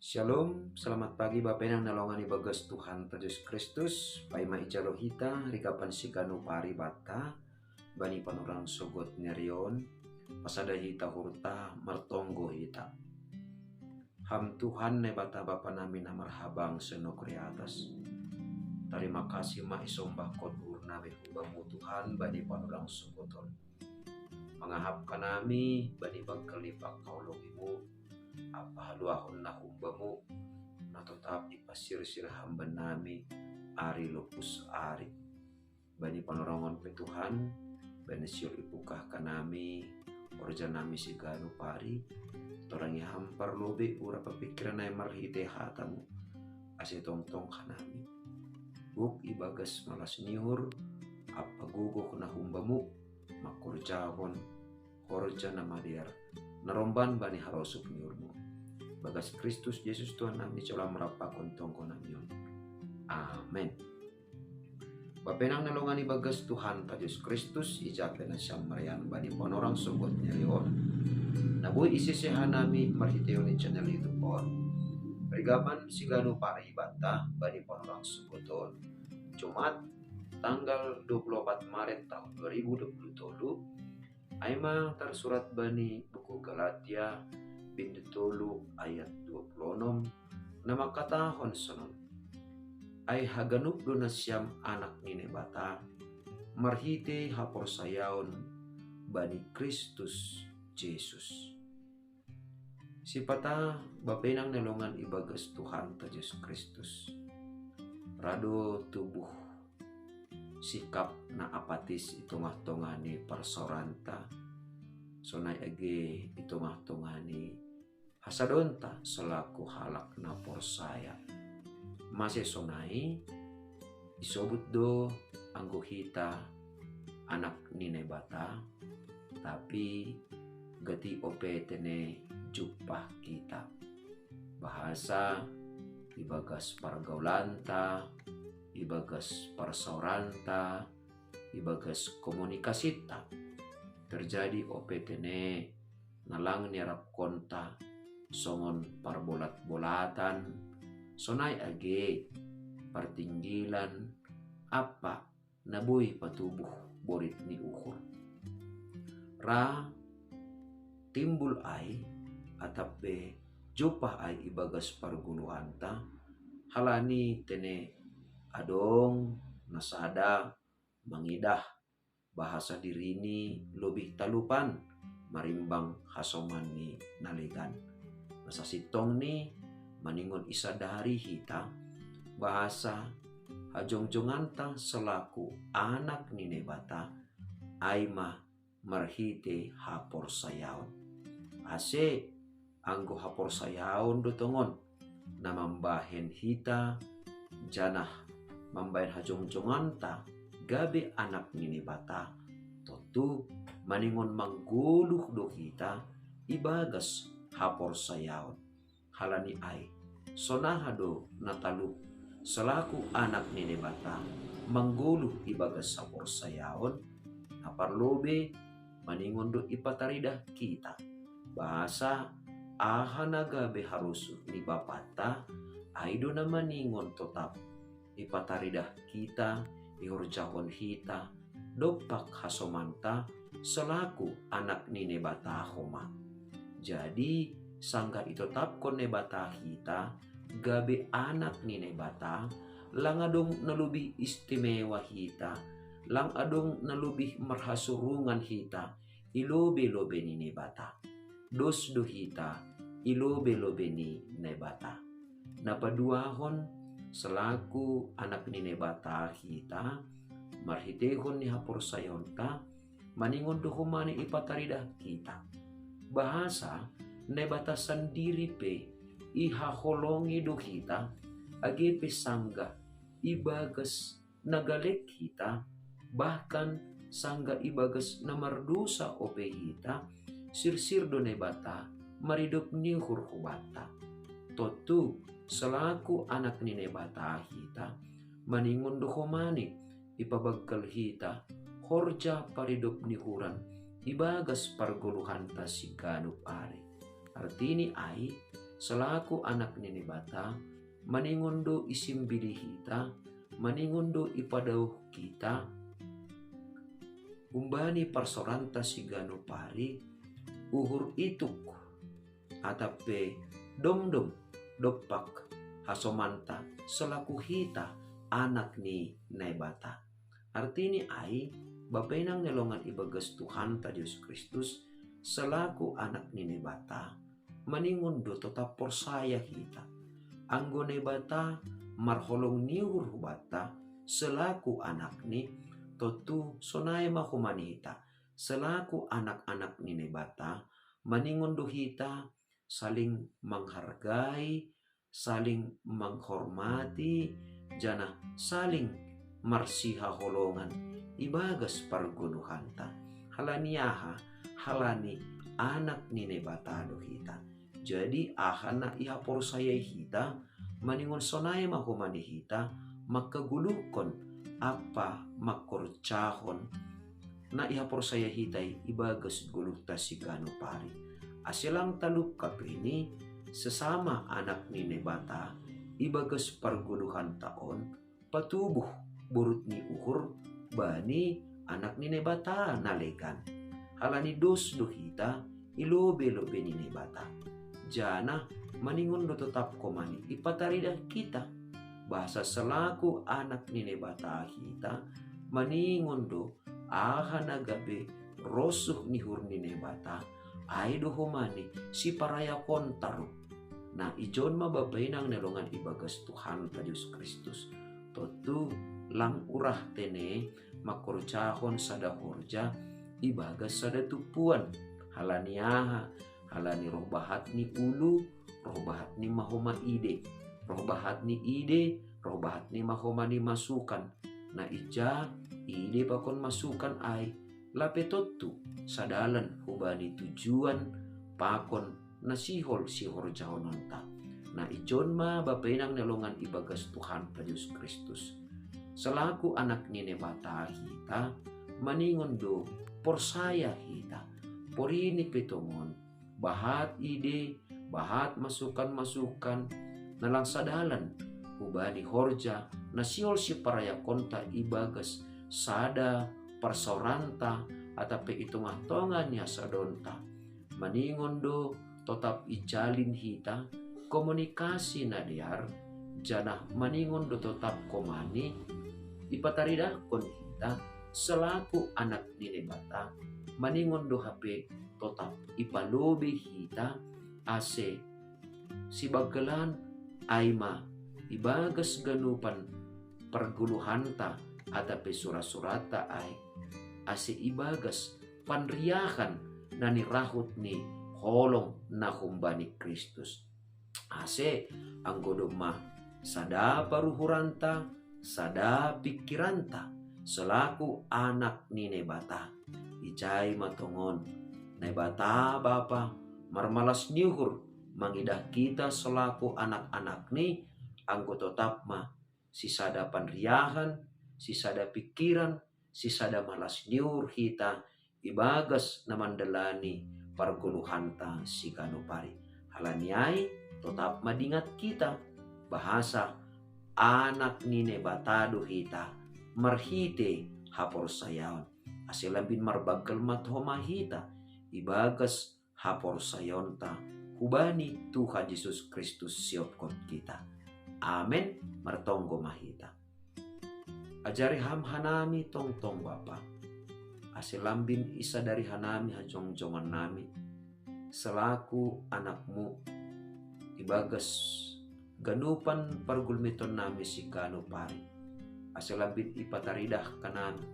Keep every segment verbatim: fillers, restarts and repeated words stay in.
Shalom, selamat pagi Bapenang nalongan ibagas Tuhan Yesus Kristus. Paima ijalo hita rigapan siganu pari bata bani panorang sogot nerion. Pasada hita hurta martonggo hita. Ham Tuhan Naibata Bapa nami na marhabang senogri atas. Tarima kasih ma isombah kot ur nami hubamu Tuhan bani panorang sogoton. Mangahapkan nami bani bangkali pakaulongimu, apa haluahon na humbamu, na totap ipasirsir hamban nami ari lopus ari. Bani panorongon pe Tuhan, bani siul ipukahkan nami, orja nami siganu pari, torangi hampar lobe ura papikiran nai marhite hatamu, ase tongtong hanami. Guk ibagas malas nihur, apa guguk na humbamu, makorjahon horja na madear, na romban bani harosuk ni urmu. Bagas Kristus Yesus Tuhan nami cola merapakon tonggo namion. Amen. Bapenang nalongan ibagas Tuhan Yesus Kristus, ijape na siam marian bani panorang sogot nerion. Na boi isese hanami marhiteon ni channel YouTube on. Rigapan siganu pari bata bani panorang sogoton. Jumat, tanggal dua puluh empat Maret tahun dua ribu dua puluh tolu, ai ma tarsurat bani buku Galatia, bindu tolu ayat dua puluh enam, na mangkatahon sonon. Ai haganup do nasiam anak ni Naibata, marhite haporsayaon bani Kristus Jesus. Sipata Bapenang nalongan ibagas Tuhan Yesus Kristus. Ra do tubuh sikap na apatis i tongah-tongah ni parsaoranta, sonai age i tongah-tongah ni hasadonta selaku halak na porsaya. Mase sonai, isobut do anggo hita anak ni Naibata, tapi gati ope tene jumpah hita. Bahasa ibagas pargaulanta, ibagas parsaoranta, ibagas komunikasinta. Terjadi ope tene na lang niarapkonta songon parbolat-bolatan, sonai age partinggilan ampa na boi patubuh borit ni uhur. Ra timbul ai atap pe jumpah ai ibagas pargoluhanta, halani tene adong na sada mangidah bahasa dirini lobih talupan marimbang hasoman ni na legan. Na sasintongni maningon isadari hita bahasa hajongjonganta selaku anak ni Naibata, ai ma marhite haporsayaon. Ase anggo haporsayaon do tongon na mambahen hita, janah mambahen hajongjonganta gabe anak ni Naibata, tontu maningon manggoluh do hita ibagas haporsayaon. Halani ai, sonaha do na talup selaku anak ni Naibata manggoluh ibagas haporsayaon? Na parlobei, maningon do ipataridah hita bahasa aha na gabe harosuh ni Bapanta, ai do na maningon totap ipataridah hita, ihorjahon hita dompak hasomanta selaku anak ni Naibata homa. Jadi, sanggah itotapkon Naibata hita gabe anak ni Naibata, lang adong na lobih istimewa hita, lang adong na lobih marhasurungan hita i lobei-lobei ni Naibata. Dos do hita i lobei-lobei ni Naibata. Na paduahon, selaku anak ni Naibata hita, marhiteihon ni haporsayaonta, maningon do homa ni ipataridah hita bahasa Naibata sandiri pe ihaholongi do hita, age pe sanggah ibagas na galek hita, bahkan sanggah ibagas na mardosa ope hita, sirsir do Naibata maridop ni uhur hubanta. Tontu, selaku anak ni Naibata hita, maningon do homa ni ipabangkal hita horja paridop ni uhuran ibagas pargoluhanta siganup ari. Artini ai, selaku anak ni Naibata, maningon do isimbili hita, maningon do ipadauh hita, umbani parsaoranta siganup ari, uhur ituk, atap pe domdom, dompak hasomanta selaku hita anak ni Naibata. Artini ai, Bapa inang ni longan ibagas Tuhanta Jesus Kristus, selaku anak ni Naibata, maningon do totap porsaya hita. Anggo Naibata marholong ni uhur hubanta, selaku anak ni, tontu sonai ma homa ni hita, selaku anak-anak ni Naibata, maningon do hita saling menghargai, saling menghormati, janah saling marsihaholongan ibagas pargoluhanta. Halani aha? Halani anak ni Naibata do hita. Jadi aha na ihaporsayai hita, maningon sonai ma homa ni hita, mangkagoluhkon ampa mangkorjahon na ihaporsayai hita i ibagas goluhta siganup ari. Ase lang talungkap ini, sesama anak ni Naibata ibagas pargoluhanta on, patubuh borut ni uhur bani anak ni Naibata na legan. Halani dos do hita i lobei-lobei ni Naibata. Janah maningon do totap homa ni ipataridah hita, bahasa selaku anak ni Naibata hita, maningon do aha na gabe rosuh ni uhur ni Naibata, ai do homa ni siparayakonta rup. Na ijon ma Bapa inang ni longan ibagas Tuhanta Jesus Kristus, tontu lang urah tene mangkorjahon sada horja ibagas sada tumpuan. Halani aha? Halani roh bahat ni ulu, roh bahat ni ma homa ide. Roh bahat ni ide, roh bahat ni ma homa ni masukan. Na ija ide pakon masukan ai, lape tontu sadalan hubani tujuan pakon na sihol sihorjahononta. Na ijon ma Bapa inang ni longan ibagas Tuhanta Jesus Kristus, selaku anak ni Naibata hita, maningon do porsaya hita, porini pe tongon, bahat ide, bahat masukan-masukan, na lang sadalan hubani horja na sihol siparayakonta ibagas sada parsaoranta atap pe i tongah-tongah ni hasadaonta. Maningon do totap ijalin hita komunikasi na dear, janah maningon do totap homa ni ipataridahkon hita selaku anak ni Naibata, maningon do hape totap ipalobei hita, ase sibanggalan ai ma ibagas ganupan pargoluhanta atap pe sura-suranta ai, ase ibagas panriahan na nirahut ni holong na humbani Kristus. Ase anggo domma sada paruhuranta, sada pingkiranta selaku anak ni Naibata, ijai ma tongon Naibata Bapa marmalas ni uhur mangidah hita selaku anak-anak ni, anggo totap ma sisada panriahan, sisada pingkiran, sisada malas ni uhur hita ibagas na mandalani pargoluhanta siganup ari. Halani ai, totap ma dingat hita, bahasa anak ni Naibata do hita marhite haporsayaon. Ase lambin marbanggal ma homa hita ibagas haporsayaonta hubani Tuhan Jesus Kristus siophon hita. Amen. Martonggo ma hita. Ajari Ham hanami tongtong Bapa, ase lambin isadari hanami hajongjongan nami selaku anak-Mu ibagas ganupan pargulmiton nami siganup ari. Ase lambin ipataridah hanami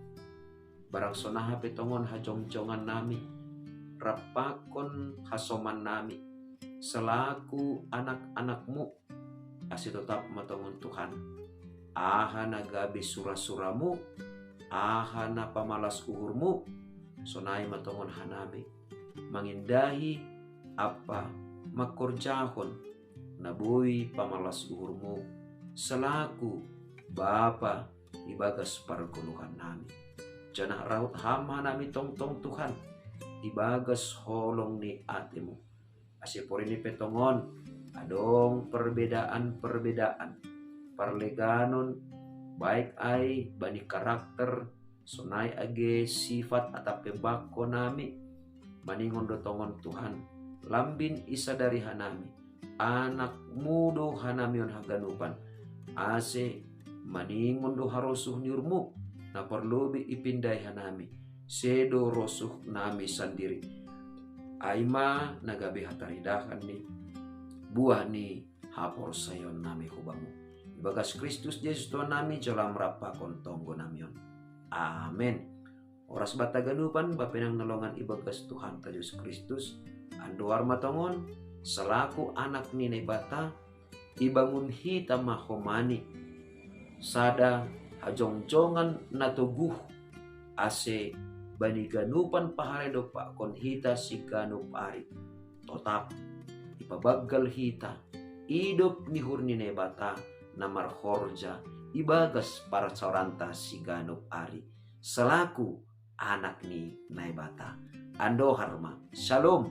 barang sonaha pe tongon hajongjongan nami rap pakon hasoman nami selaku anak-anak-Mu, ase totap ma tongon Tuhan, aha na gabe sura-sura-Mu, aha na pamalas uhur-Mu, sonai ma tongon hanami mangindahi ampa mangkorjahon na boi pamalas uhur-Mu selaku Bapa ibagas pargoluhan nami. Janah rahut Ham hanami tongtong Tuhan ibagas holong ni ate-Mu, ase porini pe tongon Adong perbedaan-perbedaan parleganon, baik ai bani karakter, sonai age sifat atap pebakko nami. Maningon do tongon Tuhan, lambin isadari hanami, anakmu do hanami on haganupan, ase maningon do harosuh ni urmu, na porlu be ipindai hanami, sedo rosuh nami sandiri. Ai ma na gabe hataridahan ni buah ni haporsayaon nami hubamu. Ibagas Kristus Jesus Tuhan nami, jalo am rap pakon tonggo nami on. Amen. Horas banta ganupan, bapenang na longan ibagas Tuhanta Jesus Kristus, andohar ma tongon, selaku anak ni Naibata, ibangun hita ma homani sada hajongjongan na toguh, ase bani ganupan pahalai dompakkon hita siganup ari. Totap ipabanggal hita idop ni uhur ni Naibata na marhorja ibagas parsaoranta siganup ari, selaku anak ni Naibata. Andohar ma. Shalom.